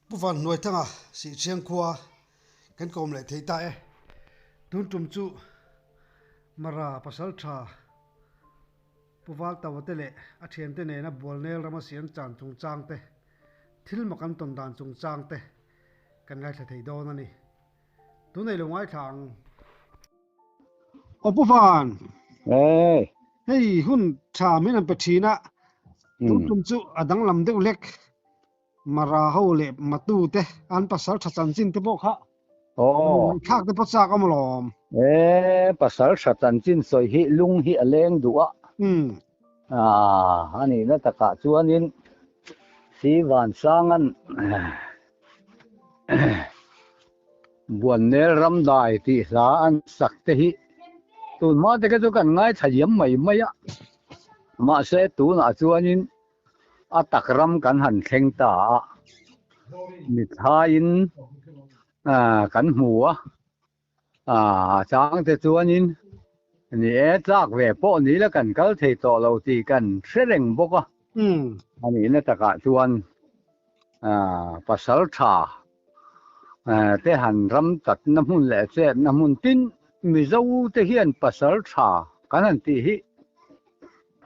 Pu Van Hnuaithanga Sihchhiang khua kan kawm leh thei ta e. Tun tum chu Mara Pasaltha Pu Valtawa te leh a thiante nena Bualnel rama siam chan chungchang te, thil mak an tawn dan chungchang te kan ngaithla thei dawn a ni. Tunei lo ngaithla ang. Aw Pu Van! Hey! Hei hun tha min an pe thin a, tun tum chu a danglam deuh hlek. Mara ho leh Matu te an pasal tha chanchin te pawh kha ngaihthlak te pawh chak awm alawm. E, pasal tha chanchin sawi hi lung hi a leng duh a. A nihna takah chuanin Si Vansanga'n Buannel Ramdai tih hla an sak te hi tunhma te kha chu kan ngaithla diam mai mai a, mahse tunah chuanin a tak ram kan han thleng ta a, mithlaiin kan hmu a, a chang te chuanin ni e tlak ve pawh ni la kan kal thei tawh lo tih kan hre reng bawk a, a nihna takah chuan pasal tha te han ram tatna hmun leh chetna hmun tin Mizo te hian pasal tha kan han tih hi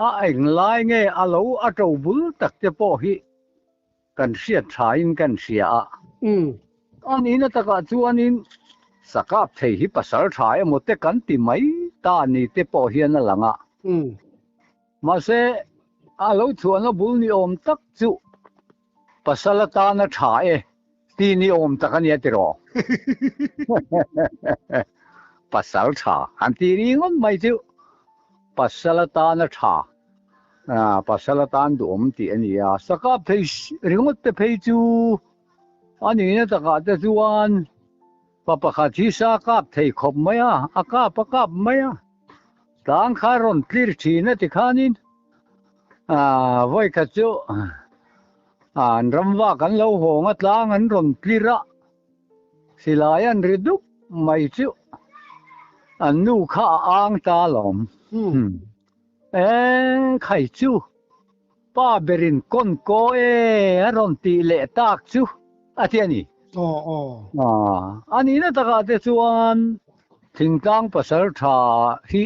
A englai nge a lo a to bul tak te pawh hi kan hriat thain kan hria a. A nihna takah chuanin sakap thei hi pasal tha emaw te kan ti mai ta ni te pawh hian a lang a. Mahse, a lo chhuahna bul ni awm tak chu pasal atana tha e ti ni awm tak a nia tiraw? Pasal tha han ti ringawt mai chu pasal atana tha, pasal atan duhawm tih a ni a. Sakap thei ringawt te phei chu a nihna takah te chuan pa pakhat hi sa kap thei khawp mai a, a kap a kap mai a, tlang kha a rawn tlir thin a tikhanin vawikhat chu an ramvak an lo hawng a, tlang an rawn tlir a. Silai an ri dup mai chu an nu kha a ang ta alawm. E khai chu pa berin kawn kaw e a rawn tih leh tak chu a ti a ni. A nihna takah te chuan thingtlang pasal tha hi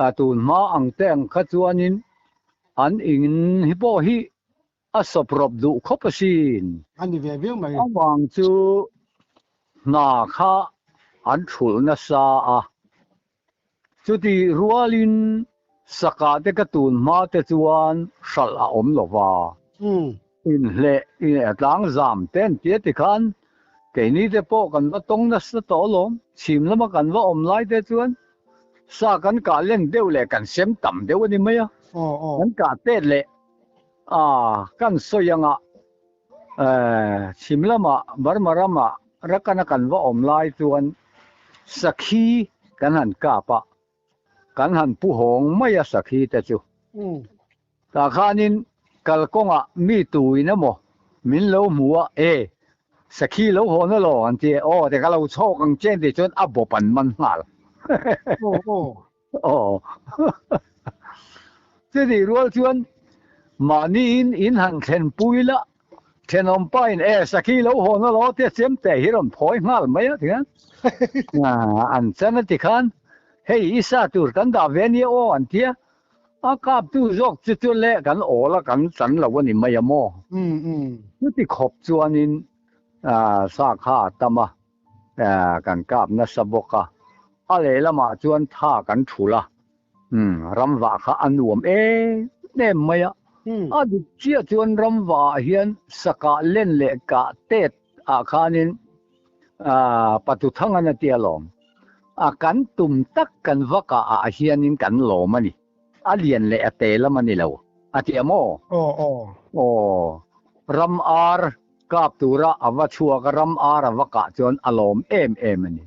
a tun hma ang te ang kha chuanin an in hi pawh hi A sawp rawp duh khawp asin. A ni ve viau mai. A vang chu hna kha an thulh nasa a. Chuti rualin sakah te ka tun hma te chuan hralh a awm lo va. Inhleh tlang zam te an tia tikhan keini te pawh kan va tawng nasa tawh alawm. Chhim lama kan va awm lai te chuan sa kan kah len deuh leh kan sem tam deuh a ni mai a. Kan kah tet leh A, kan sawi anga chhim lamah Burma ramah Rakan-a kan va awm lai chuan sakhi kan han kap a, kan han pu hawng mai a sakhi te chu. Tah khanin kalkawngah mi tuin emaw min lo hmu a, e, sakhi lo hawn alaw an ti e, aw te ka lo chhawk ang che an tih chuan a bawp an man nghal. Aw. Chutih rual chuan mahniin in han thlen pui la, thenawm pain e sakhi lo hawn alaw tia chem te hi rawn phawi nghal mai a tikhan an chan a tikhan hei i sa tur kan dah ve ania aw an tia, a kaptu zawk chu chu le kan awl a kan chan lo a ni mai a maw? Chuti khawp chuanin sa kha a tam a. Kan kap nasa bawk a, a lehlamah chuan tha kan thul a, ramvah kha a nuam em em mai a, a dik chiah chuan ramvah ah hian sakah len leh kah tet ah khanin Patuthang an a tia lawm, a kan tum tak kan va kah ah hianin kan lawm a ni, a lian leh a te lam a ni lo a tia maw? Aw, ram ar Kap tura a va chhuak a, ram ar a va kah chuan a lawm em em a ni.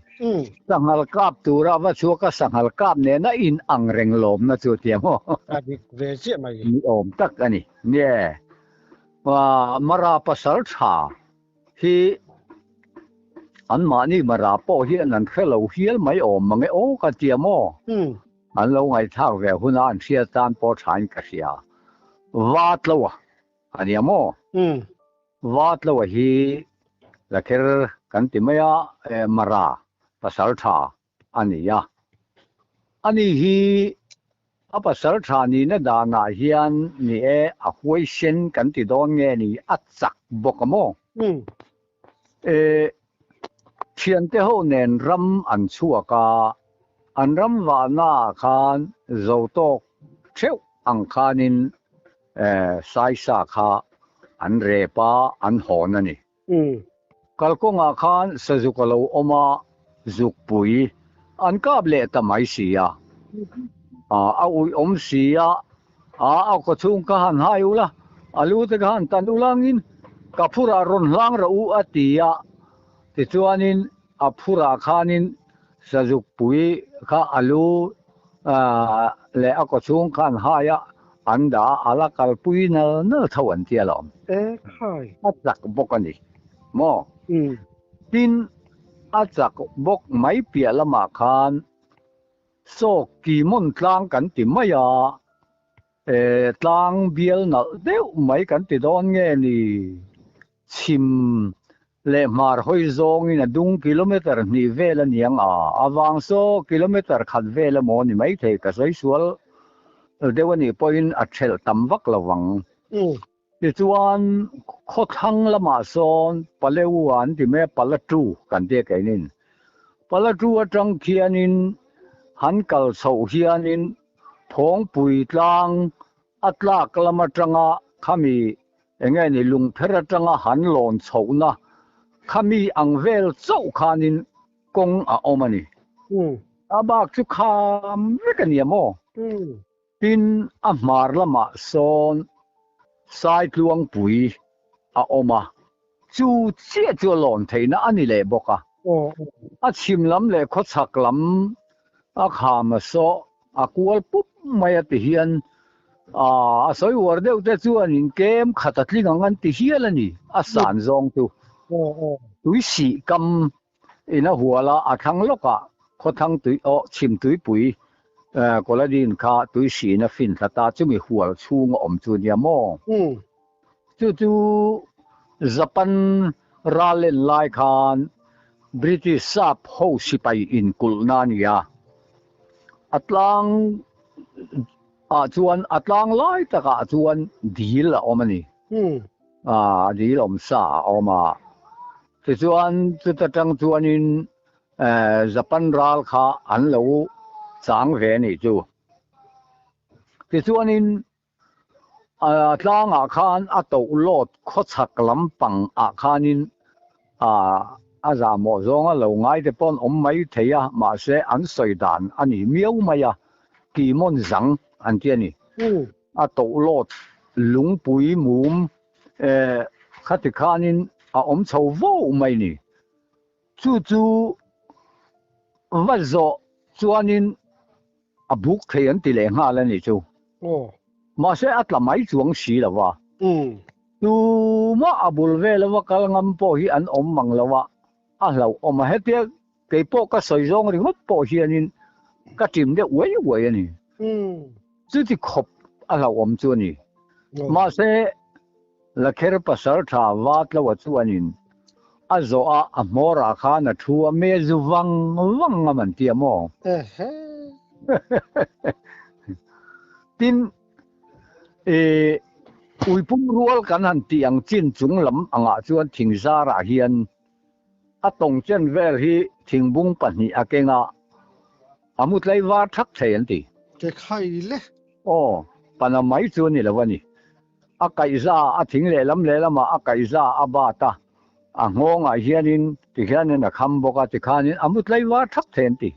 Sanghal kap tura a va chhuak a, sanghal kap nena in ang reng lawmna chu a tia maw? A dik ve chiah mai. Ni awm tak a ni. Nie, Mara pasal tha hi anmahni Mara pawh hian an hre lo hial mai awm mang e aw ka tia maw? An lo ngaihthlak ve huna an hriat tan pawh thain ka hria. Vat lo a, a nia maw? Vatloa hi Lakher kan ti mai a, Mara pasal tha a ni a. Ani hi a pasal tha nihna danah hian ni e a huaisen kan ti dawn nge ni a chak bawk a maw? E, thiante ho nen ram an chhuak a, an ram vahnaah khan zo tawk theuh ang khanin Saisa kha an rep a, an hawn a ni. Kalkawngah khan sazuk a lo awm a, zukpui an kap leh ta mai si a. A uih awm si a, a a kawchhung ka han hai ula, a lu te ka han tan ula angin ka phurah rawn hlang rawh u a ti a. Tichuanin a phurah khanin sazukpui kha a lu leh a kawchhung khan hai a, an dah a, a la kalpui nal nal tho an ti alawm. E khai. A chak bawk a ni maw? Tin, a chak bawk mai piah lamah khan saw Kimon tlang kan ti mai a, e tlang bial nalh deuh mai kan ti dawn nge ni? Chhim leh hmar hawi zawngin a dung kilometer hnih vel a niang a, a vang saw kilometer khat vel emaw ni maithei ka sawi sual deuh a nih pawhin a thelh tam vak lo vang. Tichuan khawthlang lamah sawn Paleu an ti mai a, Palatu kan tia keinin. Palatu atang khianin han kal chhoh hianin Phawngpui tlang a tlak lam atanga khami enge ni lungpher atanga han lawn chhohna khami ang vel chauh khanin kawng a awm a ni. A bak chu kham vek a nia maw? Tin, a hmar lamah sawn Saitluangpui a awm a, chu chiah chu a lawn theihna a ni leh bawk a. A chhim lam leh khawchhak lam a kham a sawh a kual pup mai a ti hian a sawi uar deuh te chuan in kem khat a tling ang an ti hial a ni, a san zawng chu. Tui sih kam in a hual a, a thlang lawkah khawthlang tui aw chhim tuipui Koladin kha tui hriin a fin thla ta chumi hual chhung a awm chu nia maw? Chu chu Japan ral len lai khan British sap ho sipai inkulhna a ni a, a tlang ah chuan a tlang lai takah chuan dil a awm a ni. Dil awm sa a awm a. Tichuan chuta tang chuanin Japan ral kha an lo chang ve a nih chu. Tichuanin a tlangah khan a toh lawt khawchhak lampang ah khanin a zahmawh zawnga lo ngai te pawh an awm mai thei a, mahse an sawi dan a ni miau mai a, Kimon Zang an ti a ni. A toh lawt lungpui mum khati khanin a awm chho vo mai ni. Chu chu va zawh chuanin a buk thei an ti leh nghal a ni chu. Mahse a tla mai chuang si lo va. Tumah a bul vel ava kal ngam pawh hi an awm mang lo a, a hlauhawm a. Hetia kei pawh ka sawi zawng ringawt pawh hianin ka ṭim deuh uai uai a ni. Chuti khawp a hlauhawm chu a ni. Mahse Lakher pasal tha Vatloa chuanin a zawh a, a hmawrah khan a thu a, me zu vang vang ngam an ti a maw? Tin, i uipum rual kan han tih ang chin chung lam angah chuan thingzarah hian a tawng chen vel hi thingbung pahnih a keng a, a mu tlaivar thak thei an ti. Ke khai le. Aw, pana mai chu a ni lo a ni. A kaihza a thing lehlam lehlamah a kaihza a bat a, a nghawngah hianin tikhianin a kham bawk a, tikhanin a mu tlaivar thak thei an ti.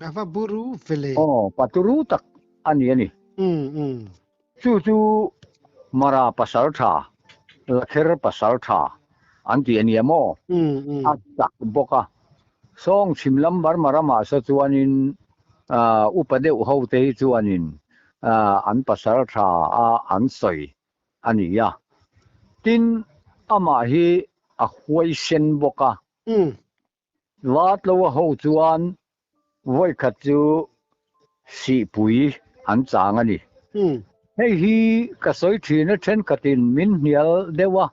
A va buru ve le. Aw, paturu tak a ni a ni. Chu chu Mara pasal tha, Lakher pasal tha an ti a nia maw? A chak bawk a. Sawng chhim lam Burma ramah saw chuanin upa deuh ho te hi chuanin an pasal tha a an sawi a ni a. Tin, amah hi a huaisen bawk a. Vatloa ho chuan vawikhat chu sihpui an chang a ni. Hei hi ka sawi thin a thenkhatin min hnial deuh a.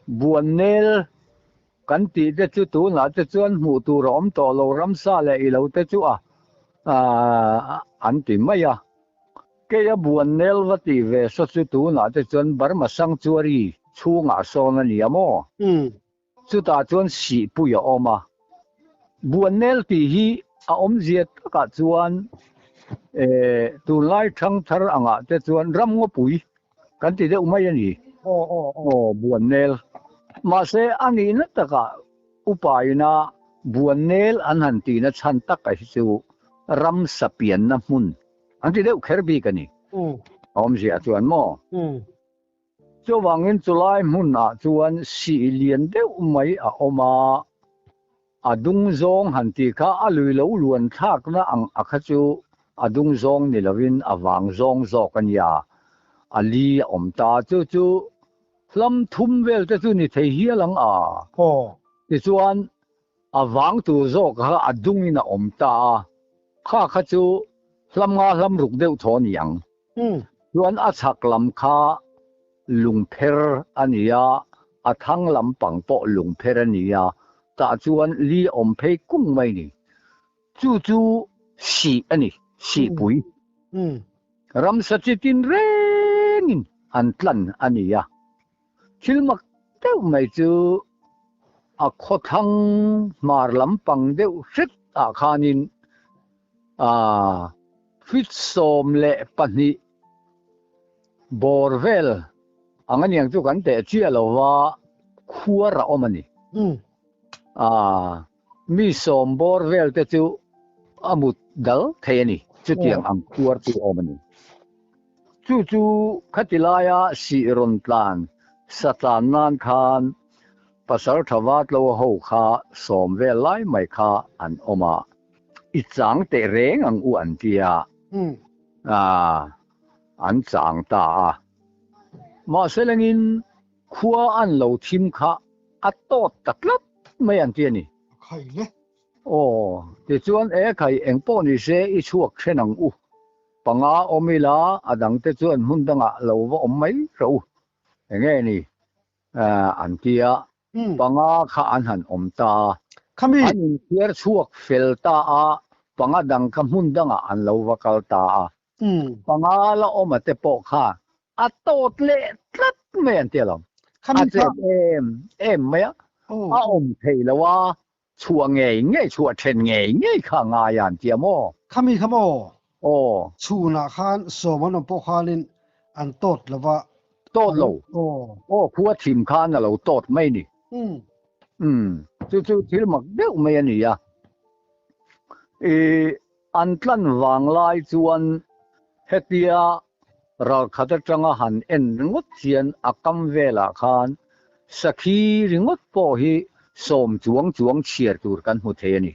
Buannel kan tih te chu tunah te chuan hmuh tur a awm tawh lo, ramsa leh ilo te chu a an ti mai a. Keia Buannel va tih ve saw chu tunah te chuan Burma Sanctuary chhungah sawn a nia maw? Chutah chuan sihpui a awm a. Buannel tih hi a awmzia takah chuan tunlai thangthar angah te chuan ramngawpui kan ti deuh mai a ni. Aw, Buannel. Mahse, a nihna takah upaina Buannel an han tihna chhan taka hi chu ramsa pianna hmun an ti deuh kher bik a ni. A awmzia chuan maw? Chuvangin chulai hmunah chuan sih lian deuh mai a awm a, a dung zawng han tih kha a lui lo luan thlakna ang a kha chu a dung zawng ni lovin a vang zawng zawk a nia, a li a awm ta. Chu chu hlam thum vel te chu ni thei hial ang a. Tichuan a vang tur zawk kha a dungin a awm ta a, kha kha chu hlam nga hlam ruk deuh thaw a ni ang. Chuan a chhak lam kha lungpher a ni a, a thang lam pang pawh lungpher a ni a, tah chuan li awm phei kung mai ni. Chu chu sih a ni, sihpui. Ramsa chi tin rengin an tlan a ni a. Thil mak deuh mai chu a khawthlang hmar lampang deuh hret ah khanin feet 12 bawr vel ang a niang chu kan teh chiah lo va khuar a awm a ni. Mi sawm bawr vel te chu a mut dal thei a ni, chutiang ang khuar chu a awm a ni. Chu chu khati laia sih rawn tlan sa tlan nan khan pasal tha vat lo ho kha sawm vel lai mai kha an awm a, i chang teh reng ang u an ti a, an chang ta a. Mahse lengin khua an lo thim kha a tawt ta tlat mai an ti a ni. Khai le. Aw, tichuan e khai eng pawh ni se i chhuak then ang u. Panga awm ila a dangte chuan hmun dangah lo va awm mai rawh u. Enge ni an ti a, panga kha an han awm ta a. Khami. An inthiar chhuak fel ta a, panga dang kha hmun dangah an lo va kal ta a. Panga la awm a te pawh kha a tawt leh tlat mai an ti alawm. Khami A kha. chet em em mai a, a awm thei lo a, Chhuah ngei ngei, chhuah then ngei ngei kha ngai a an ti a maw? Khami kha maw? Aw. Chhunah khan sawm an awm pawh khanin an tawt lo va. Tawt lo. Aw. Aw, khua thim khan a lo tawt mai ni. Umm. Umm, chu chu thil mak deuh mai a ni a. I an tlan vang lai chuan hetia ralkhat atanga han en ringawt hian a kam velah khan sakhi ringawt pawh hi sawm chuang chuang chhiar tur kan hmu thei a ni.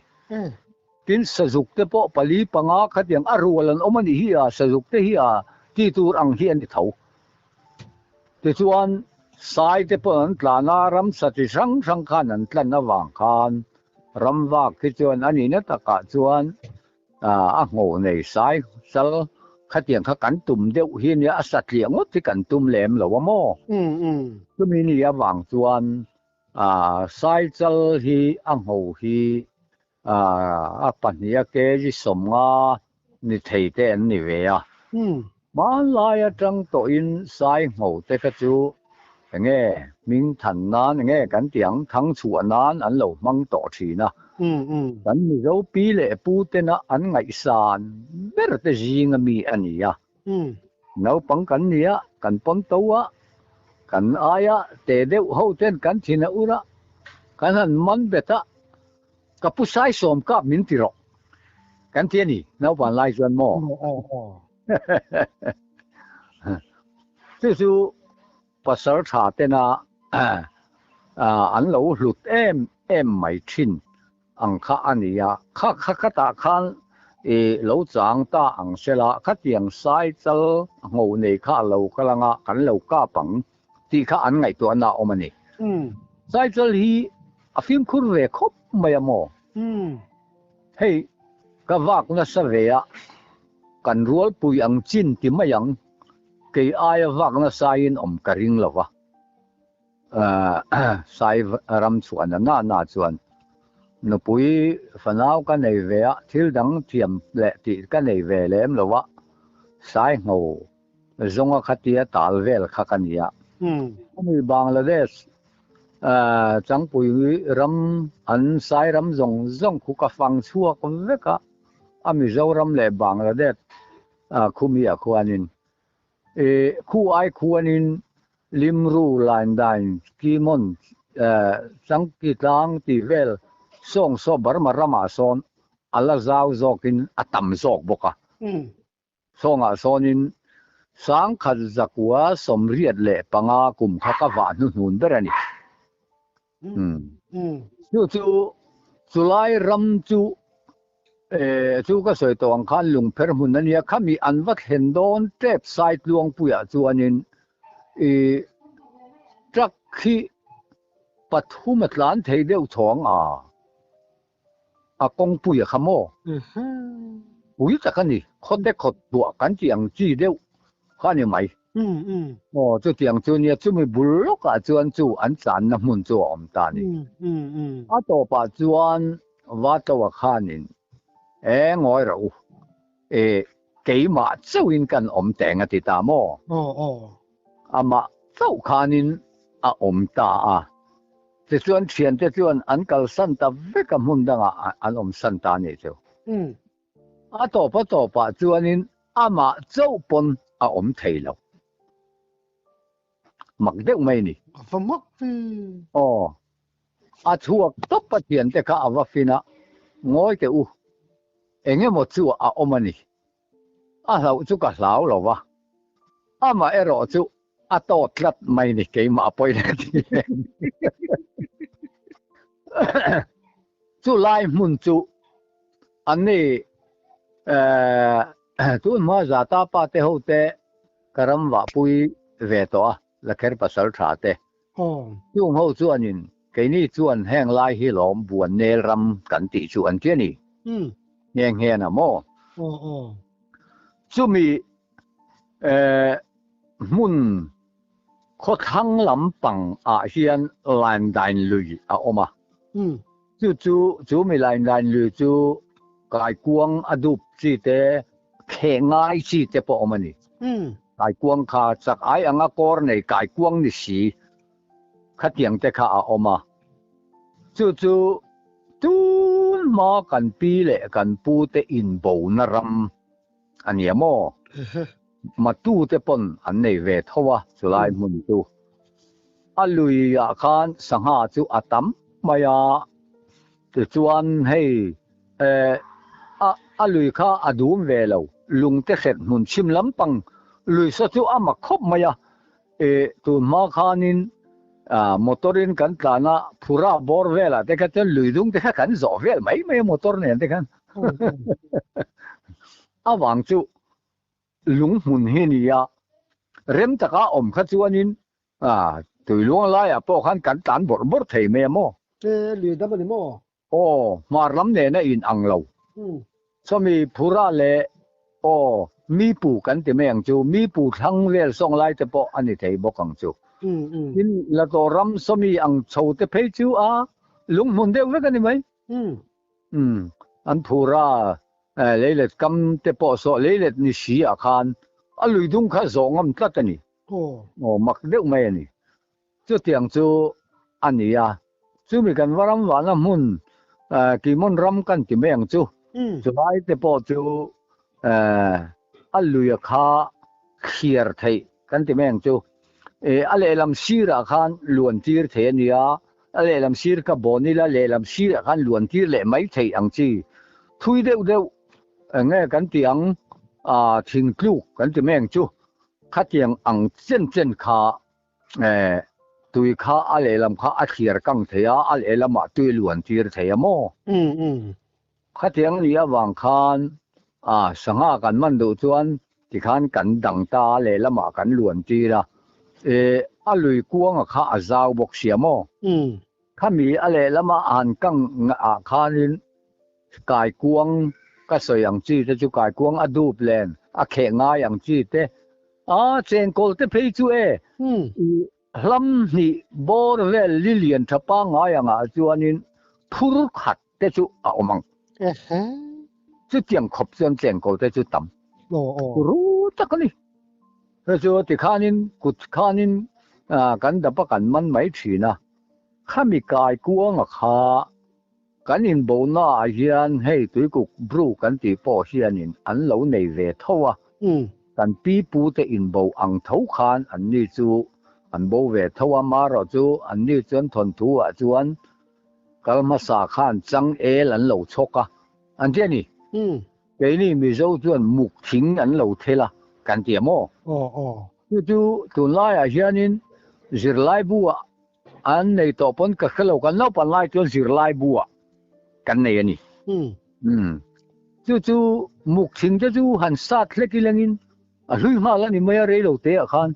Tin, sazuk te pawh pali panga khatiang a rual an awm a nih hi a, sazuk te hi a ti tur ang hi a ni tho. Tichuan, sai te pawh an tlan a, ramsa chi hrang hrang khan an tlan avang khan ramvak hi chuan a nihna takah chuan A ngho nei sai sal khatiang kha kan tum deuh hi nia a satliah ngawt hi kan tum lem lo a maw? Chumi ni avang chuan sai chal hi a ngho hi a pahnih a kg 50 ni thei te an ni ve a. Hmanlai atang tawhin sai ngho te kha chu enge hming than nan enge kan tih ang thang chhuah nan an lo hmang tawh thin a. Kan Mizo pi leh pu tena an ngaihsan ber te zinga mi a ni a. Naupang kan ni a, kan pawn to a, kan aia te deuh ho ten kan thin a ur a, kan han man bet a, ka pu sai sawm kap min ti rawh kan ti a ni, naupan lai chuan maw? Chu chu pasal tha tena an lo hlut em em mai thin ang kha a ni a, kha kha khatah khan i lo chang ta ang sela, khatiang sai chal ngho nei kha a lo kal anga kan lo kap ang tih kha an ngaihtuahna a awm a ni. Sai chal hi a fimkhur ve khawp mai a maw? Hei ka vak nasa ve a, kan rualpui ang chin ti mai ang, kei aia vak nasain awm ka ring lo va. Sai ram chhuahna na na chuan nupui fanau ka nei ve a, thil dang thiam leh tih ka nei ve lem lo a, Sai ngho zawnga khatia tal vel kha ka ni a. Ani Bangladesh Changpui ram an Sai ram zawng zawng khu ka fang chhuak vek a, a Mizoram leh Bangladesh khumia khuanin Khu ai khuanin Limru, Laindain, Kimon, Changki tlang tih vel sawng saw Burma ramah sawn a la zau zawkin a tam zawk bawk a. Sawngah sawnin 1985 kum kha ka vah hnuhnun ber a ni. Chu chu chulai ram chu chu ka sawi tawh ang khan lungpher hmun a nia, khami an va thlen dawn tep sai tluangpuiah chuanin i truck hi pathum a tlan thei deuh chhawng a, a kawngpuia kha maw? Pui tak a ni, khawte khawt tuah kan tih ang chi deuh kha a ni mai. Aw, chutiang chu nia, chumi bul lawkah chuan chu an tlanna hmun chu a awm ta a ni. A tawpah chuan Vatoa khanin, E ngawi rawh u, e keimah chauhin kan awm teng a ti ta maw? Amah chauh khanin a awm ta a. Tichuan thiante chuan an kalsan ta vek a hmun dangah an awm san ta a nih chu. A tawp a tawpah chuanin amah chauh pawn a awm thei lo. Mak deuh mai a ni. A va mak ve. Aw. A chhuak tawp a thiante kha a va fin a, Ngawi teh u, eng emaw chu a awm a ni. A hlauh chu ka hlau lo va, amah erawh chu a tawt tlat mai ni keimah a pawi leh ti em. Chu lai hmun chu an ni tun hma zata pa te ho te ka ram vahpui ve tawh a, Lakher pasal tha te. Chung ho chuanin keini chuan heng lai hi lawm Buannel ram kan tih chu an ti a ni. Nghe nghe na maw? Chumi hmun khawthlang lampang ah hian Laindain lui a awm a. Chu chu chumi Laindain lui chu kaikuang a dup chi te, kheh ngai chi te pawh a awm a ni. Kaikuang kha chak ai anga kawr nei kaikuang ni si khatiang te kha a awm a. Chu chu tun hma kan pi leh kan pu te inbona ram a nia maw? Matu te pawn an nei ve tho a chulai hmun chu. A lui ah khan sangha chu a tam mai a, tichuan hei a lui kha a dum ve lo, lung te hret hmun chhim lampang lui saw chu a mak khawp mai a, tun hma khanin motor in kan tlan a, phura bawr velah te kha chuan lui dung te kha kan zawh vel mai mai a motor nen te khan. A vang chu lung hmun hi a ni a, rem taka awm kha chuanin tui luang laiah pawh khan kan tlan bawrh bawrh thei mai a maw? E, lui dam a ni maw? Aw, hmar lam nena in ang lo. Sawmi phura leh aw, mi pu kan ti mai ang chu, mi pu thlang vel sawng lai te pawh a ni thei bawk ang chu. Tin, Latawh ram sawmi ang chho te phei chu a lung hmun deuh vek a ni mai. Umm, an phur a, leilet kam te pawh saw leilet ni si ah khan a lui dung kha zawh ngam tlat a ni. Aw, mak deuh mai a ni. Chutiang chu a ni a, chumi kan va ram vahna hmun Kimon ram kan ti mai ang chu, chulai te pawh chu a lui a kha thliar theih kan ti mai ang chu. A lehlam sirah khan luan tir thei a nia, A lehlam sir ka bawn ila lehlam sirah khan luan tir leh mai theih ang chi. Thui deuh deuh eng nge kan tih ang ah thingtluk kan ti mai ang chu. Khatiang ang chen chen kha eh tui kha a lehlam kha a thliar kang thei a, a lehlamah tui a luan tir thei a maw? Khatiang ni avang khan ah sangha kan man duh chuan tikhan kan dang ta a lehlamah kan luan tir a, eh a lui kuanga kha a zau bawk sia maw? Khami a lehlama a han kang ah khanin kaikuang ka sawi ang chi te chu kaikuang a dup len a kheh ngai ang chi te, ah chengkawl te phei chu e. Hlam hnih bawr vel li lian tha pangngai angah chuanin phur khat te chu a awm ang. Chutiang khawp chuan chengkawl te chu tam ru tak a ni. Hei chu tikhanin kut khanin kan dap a kan man mai thin a, khami kai kuanga kha kan inbohna ah hian hei tuikuk bru kan tih pawh hianin an lo nei ve tho a, kan pi pu te inbo ang tho khan anni chu an bo ve tho a, marawh chu anni chuan thawnthu ah chuan Kal hmasa khan changel an lo chhawk a, an ti a ni. Keini Mizo chuan muk thing an lo thel a, kan ti a maw? Chu chu tunlaiah hianin zirlaibu ah an nei tawh pawn ka hre lo, kan naupan lai chuan zirlaibu ah kan nei a ni. Chu chu muk thing te chu han sat hlek ilengin a hlui nghal a ni mai a, reilo te ah khan.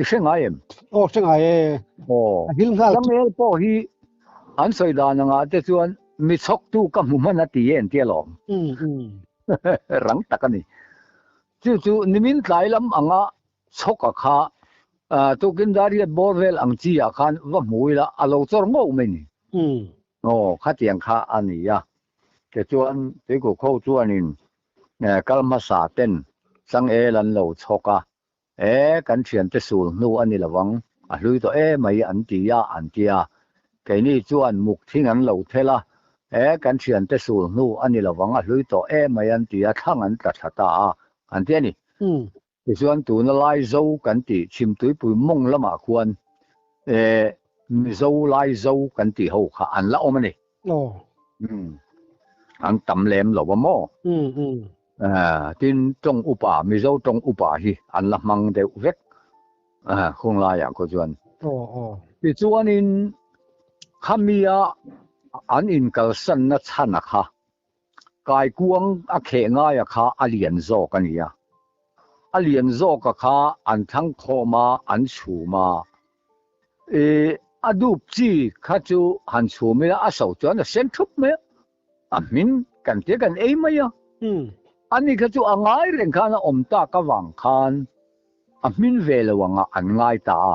I hre ngai em? Aw hre ngai e. Aw. A hil nghal. Changel pawh hi an sawi dan angah te chuan mi chhawktu ka hmu hman a ti e an ti alawm. Rang tak a ni. Chu chu nimin tlai lam anga chhawka kha tukin dariat bawr vel ang chi ah khan va hmu ila a lo chawr ngawh mai ni. Aw khatiang kha a ni a. Tichuan Tuikuk ho chuanin kal hmasa ten changel an lo chhawk a, E, kan thiante sul hnu a ni lovang, a hlui tawh e mai an ti a, an ti a. Keini chuan muk thing an lo thel a, E, kan thiante sul hnu a ni lovang, a hlui tawh e mai an ti a, thlang an tla thla ta a, an ti a ni. Tichuan tuna Laizo kan tih Chhimtuipui mawng lamah khuan e, Mizo Laizo kan tih ho kha an la awm a ni. An tam lem lo a maw? Tin, tawng upa, Mizo tawng upa hi an la hmang deuh vek khung laiah khaw chuan. Tichuanin khamia an inkalsanna chhana kha kaikuang a kheh ngaia kha a lian zawk a ni a. A lian zawka kha an thlang khawm a, an chhum a. A dup chi kha chu han chhum ila a so chuan a sen thup mai a. A hmin kan tia kan ei mai a. Ani kha chu a ngai reng khan a awm tak avang khan a hmin ve lo anga an ngai ta a.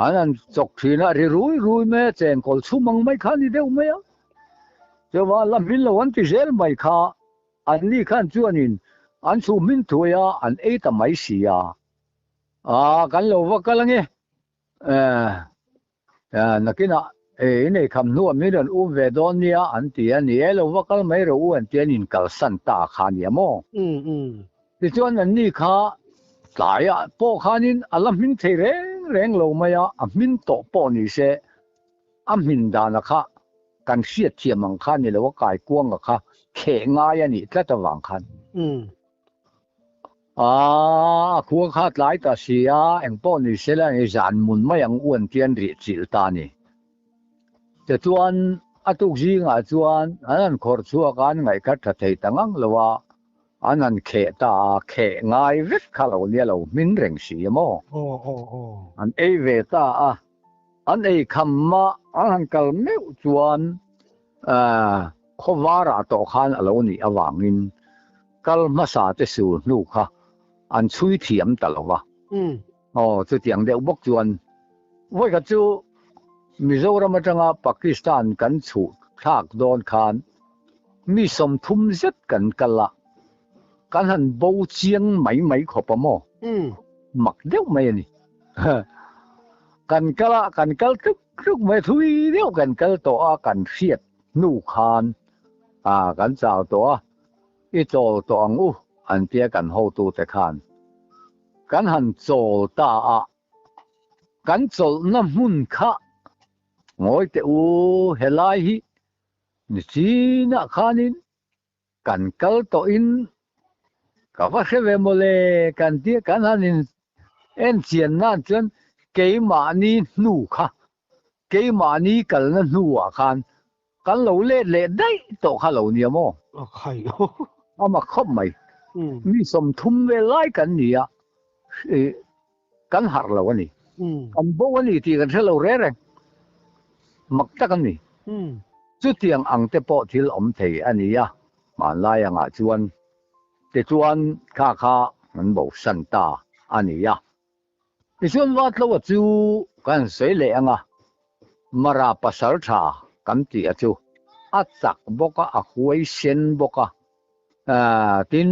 An han chawk thin a, ri rui rui mai a, chengkawl chhum ang mai kha a ni deuh mai a. Chuva la hmin lo an ti zel mai kha anni khan chuanin an chhum hmin thuai a, an ei ta mai si a. Aa kan lo va kal ange. Nakinah i nei kham hnuah min rawn um ve dawn nia an ti a, ni e lo va kal mai rawh u an ti a, an inkalsan ta kha a nia maw? Tichuan anni kha tlaiah pawh khanin a la hmin thei reng reng lo mai a, a hmin tawh pawh ni se a hmin dana kha kan hriat thiam ang kha ni lo a kaikuanga kha kheh ngai a nih tlat avang khan. A, a khua kha tlai ta si a, engpawh ni se la ni zan mun mai ang u an ti an rih chilh ta a ni. Tichuan a tuk zingah chuan an han khawrh chhuak a, an ngaihkhat tha thei ta ngang lo a, an han kheh ta a, kheh ngai vek kha lo nia lo hmin reng si a maw? An ei ve ta a, an ei kham a, an han kal meuh chuan Khawvarah tawh khan a lo nih avangin kal hmasa te sul hnu kha an chhui thiam ta lo va. Aw, chutiang deuh bawk chuan vawikhat chu Mizoram atanga Pakistan kan chhuh thlak dawn khan mi 30 zet kan kal a, kan han bo chiang mai mai khawp a maw? Mak deuh mai a ni. Kan kal a, kan kal tluk tluk mai thui deuh kan kal tawh a, kan hriat hnu khan a kan chau tawh a, i chawl tawh ang u an tia kan hotute khan kan han chawl ta a, kan chawlhna hmun kha ngawi teh u helai hi ni chinah khanin Kan kal tawhin ka va hre ve mawle kan tia kan han in en chian nan chuan keimahni hnu kha keimahni kalna hnuah khan kan lo let leh daih tawh kha lo nia maw? A mak khawp mai. Mi 30 vel lai kan ni a, kan harh lo a ni. Kan bo a ni tih kan hre lo reng reng. Mak tak a ni. Chutiang ang te pawh thil awm thei a ni a, hmanlai angah chuan tichuan kha kha an bosan ta a ni a. Tichuan Vatloa chu kan sawi leh ang a, Mara pasal tha kan tih a chu a chak bawk a, a huaisen bawk a, tin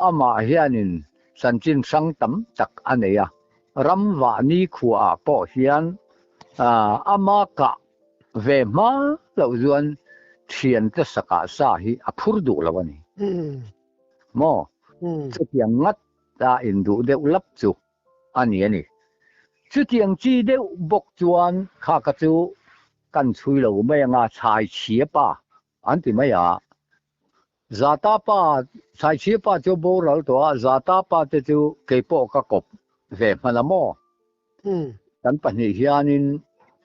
amah hianin chanchin hrang tam tak a nei a, ram vahni khuaah pawh hian ama kah ve hma loh chuan thiante sakah sa hi a phur duh lo a ni maw? Chutiang ngat a induh deuh lap chu a ni a ni. Chutiang chi deuh bawk chuan kha ka chu kan chhui lo mai anga chhai chhia pa an ti mai a. Zata pa, chhai chhia pa chu boral tawh a, Zata pa te chu keipawh ka kawp ve hman a maw? Kan pahnih hianin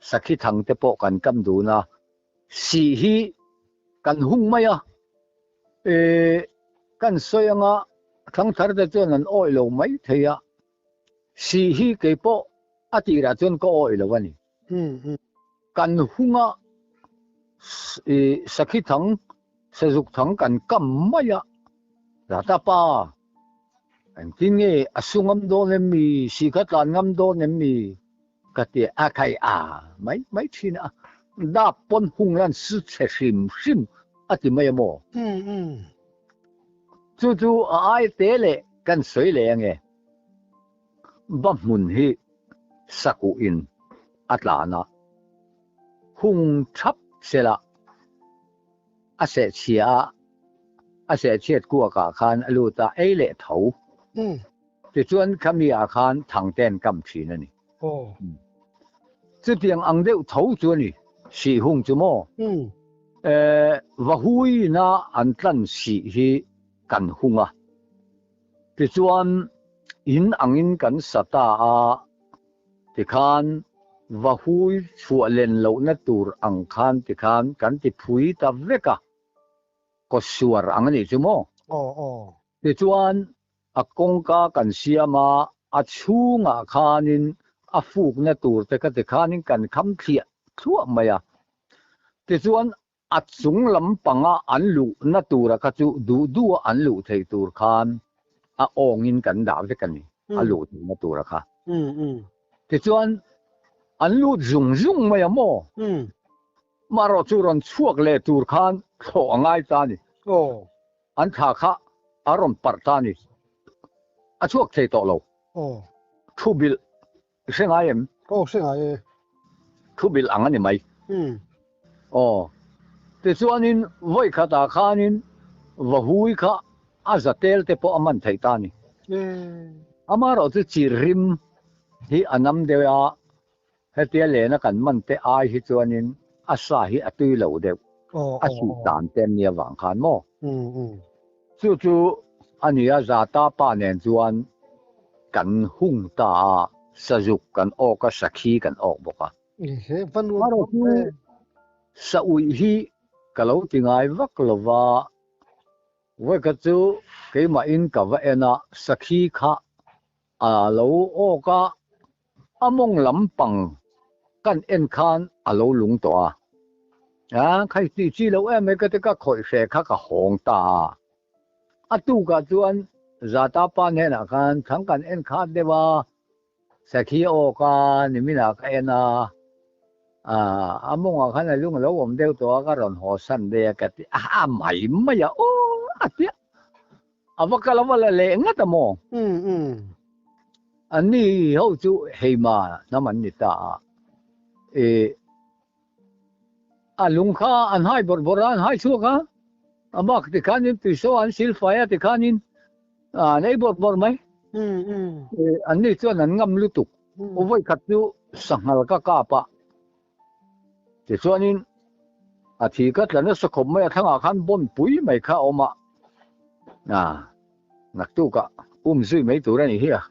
sakhi thang te pawh kan kam dun a, sih hi kan hung mai a. E, kan sawi anga thangthar te chuan an awih lo mai thei a, sih hi keipawh a tirah chuan ka awih lo a ni. Kan hunga i sakhi thang, sazuk thang kan kam mai a, Rata pa, engtin nge a su ngam dawn em mi, sih kha tlan ngam dawn em mi? Ka ti a khai a mai mai thin a, dap pawn hung lan su chhe hrim hrim a ti mai a maw? Chu chu a ai te leh kan sawi leh ange. Ba hmun hi sakuh in a tlan a, hung thap sela a seh chhia a, a seh chhiat kuak ah khan a lut a, ei leh tho. Tichuan khami ah khan thangte an kam thin a ni. Chutiang ang deuh tho chu a ni, sih hung chu maw? Vahui ina an tlan sih hi kan hung a. Tichuan in angin kan sa ta a, tikhan vahui chhuah len lohna tur ang khan tikhan kan ti phui ta vek a, kawtsuar ang a nih chu maw? Tichuan A kawngka kan siam a, a chhungah khanin a fukna tur te kha tikhanin kan kham thliah thluah mai a. Tichuan a chung lampanga an luhna tura kha chu duh duha an luh theih tur khan a awngin kan dah vek a ni, a luh theihna tura kha. Tichuan an lut zung zung mai a maw? Marawh chu rawn chhuak leh tur khan thlawh a ngai ta a ni. An thla kha a rawn parh ta a ni. A chhuak thei tawh lo. Thu bilh i hre ngai em? Aw, hre ngai e. Thu bilh ang a ni mai. Aw. Tichuanin vawi khatah khanin Vahui kha a za tel te pawh a man thei ta a ni. Amaherawh chu chirhrim hi a nam deuh a, Hetia lena kan man te ai hi chuanin a sa hi a tui lo deuh, a sih dan te an nia vang khan maw? Chu chu a nia Zata pa nen chuan kan hung ta a, sazuk kan awk a, sakhi kan awk bawk a. Marawh chu sa uih hi ka lo ti ngai vak lo va, vawikhat chu keimahin ka va en a, sakhi kha A lo awk a, a mawng lampang kan en khan a lo lung tawh a. A khai tih chi loh em mai ka ti ka khawih hre kha ka hawng ta a. A tukah chuan Zata pa hnenah khan thang kan en khat deuh a, Sakhi a awk a, niminah ka en a, a mawngah khan a lung a lo awm deuh tawh a, ka rawn haw san daih a ka ti a, mai mai a, aw a ti a. A va kal a va la leh ngat a maw? An ni ho chu heima hnam an ni ta a. E, a lung kha an hai bawrh bawrh a, an hai chhuak a. A bak tikhanin tuiso an silfai a tikhanin an ei bawrh bawrh mai. E, an ni chuan an ngam lutuk. U vawi khat chu sanghal ka kap a. Tichuanin a thi ka tla nasa khawp mai a, thlangah khan bawn pui mai kha a awm a, a naktukah um zui mai tur a ni hi a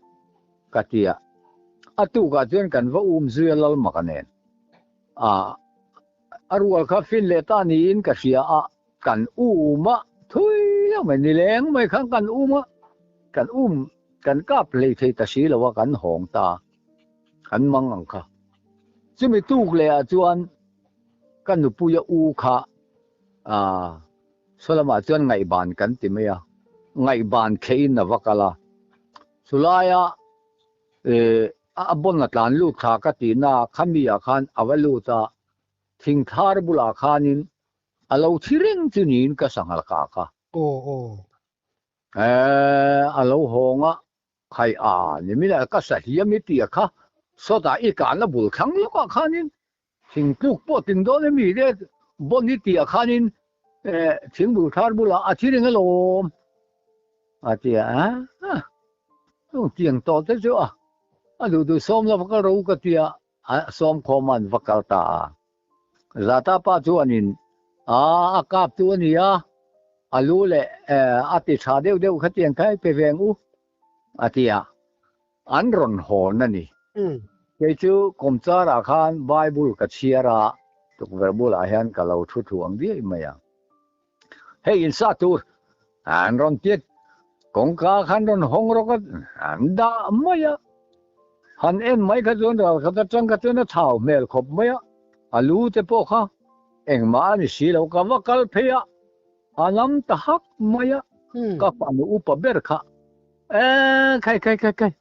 ka ti a, a tukah chuan kan va um zui a Lalmaka nen a, a rual kha fin leh ta niin ka hria a, kan um a, thui deuh mai nileng mai khan kan um a, kan um kan kap hlei thei ta si lo a, kan hawng ta. Kan mang ang kha. Chumi tuk leh ah chuan ka nupuia u kha ah saw lamah chuan ngaihban kan ti mai a, ngaihban kheihin a va kal a. Chulaia eh A bon a tlan lut thla ka tih na khami ah khan a va lut a, thing thar bulah khanin a lo thi reng chu niin ka sanghal kah kha. Aw aw. Eeh a lo hawng a, khai a ni min a ka sa hliam i tih a kha, sawtah i kahna bul thlang lawkah khanin thing tluk pawh ting dawn emi le bon i tih ah khanin eh thing bul thar bulah a thi reng alawm a ti a, ah chung tiang tawh te chu a a duh duh sawm lova ka ro ka ti a, a sawm khawm an va kal ta a. Zata pa chuanin a a kap tu a ni a, a lu leh eh a ti tha deuh deuh kha tiang kha i pe ve ang u a ti a. An rawn hawn a ni. Kei chu kawmcharah khan Bible ka chhiar a, tukverh bulah hian ka lo thu thu ang diai mai a. Hei insa tur an rawn tiat, kawngka khan rawn hawng rawk a, an dah mai a. Han en mai kha chuan ral khat atang kha chuan a thau hmel khawp mai a, a lu te pawh kha engmah a ni si lo, ka va kal phei a, a lam ta hak mai a, ka fanu upa ber kha Eeh khai khai khai khai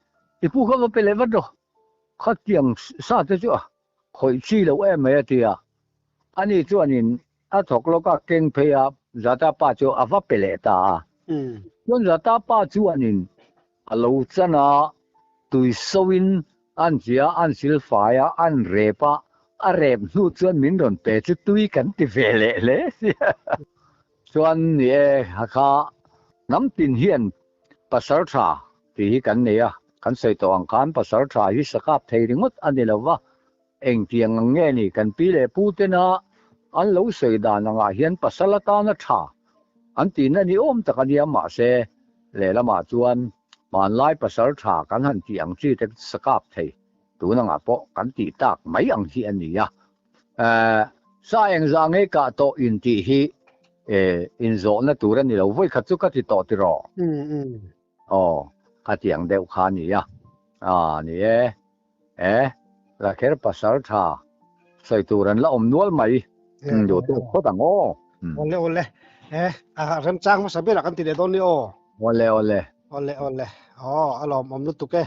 i pu kha va pe leh vat rawh khatiang sa te chu a khawih chi loh em mai a ti a, ani chuanin a thawk lawk a keng phei a Zata pa chu a va pe leh ta a, chuan Zata pa chuanin a lo chan a tui soin an hlia an silfai a an rep a, a rep hnu chuan min rawn pe chu tui kan ti ve leh hle sia. Chuan ni e, Hakha hnam tin hian pasal tha tih hi kan nei a, kan sawi tawh ang khan pasal tha hi sakap thei ringawt a ni lo va, engtiang ang nge ni kan pi leh pu tena an lo sawi dan angah hian pasal atana tha an tihna ni awm tak a nia mahse lehlamah chuan hmanlai pasal tha kan han tih ang chi te sakap thei tun angah pawh kan tih tak mai ang hi a ni a. Sa engzah ngei kah tawh in tih hi inzawhna tur a ni lo. Vawi khat chu ka ti tawh tiraw? Aw, ka ti ang deuh kha a ni a. A ni e. E, Lakher pasal tha sawi tur an la awm nual mai. Duh tawk phawt ang aw. Awle awle. E, a remchang hmasa berah kan ti leh dawn ni aw. Awle awle. Awle awle. Aw, a lawmawm lutuk e.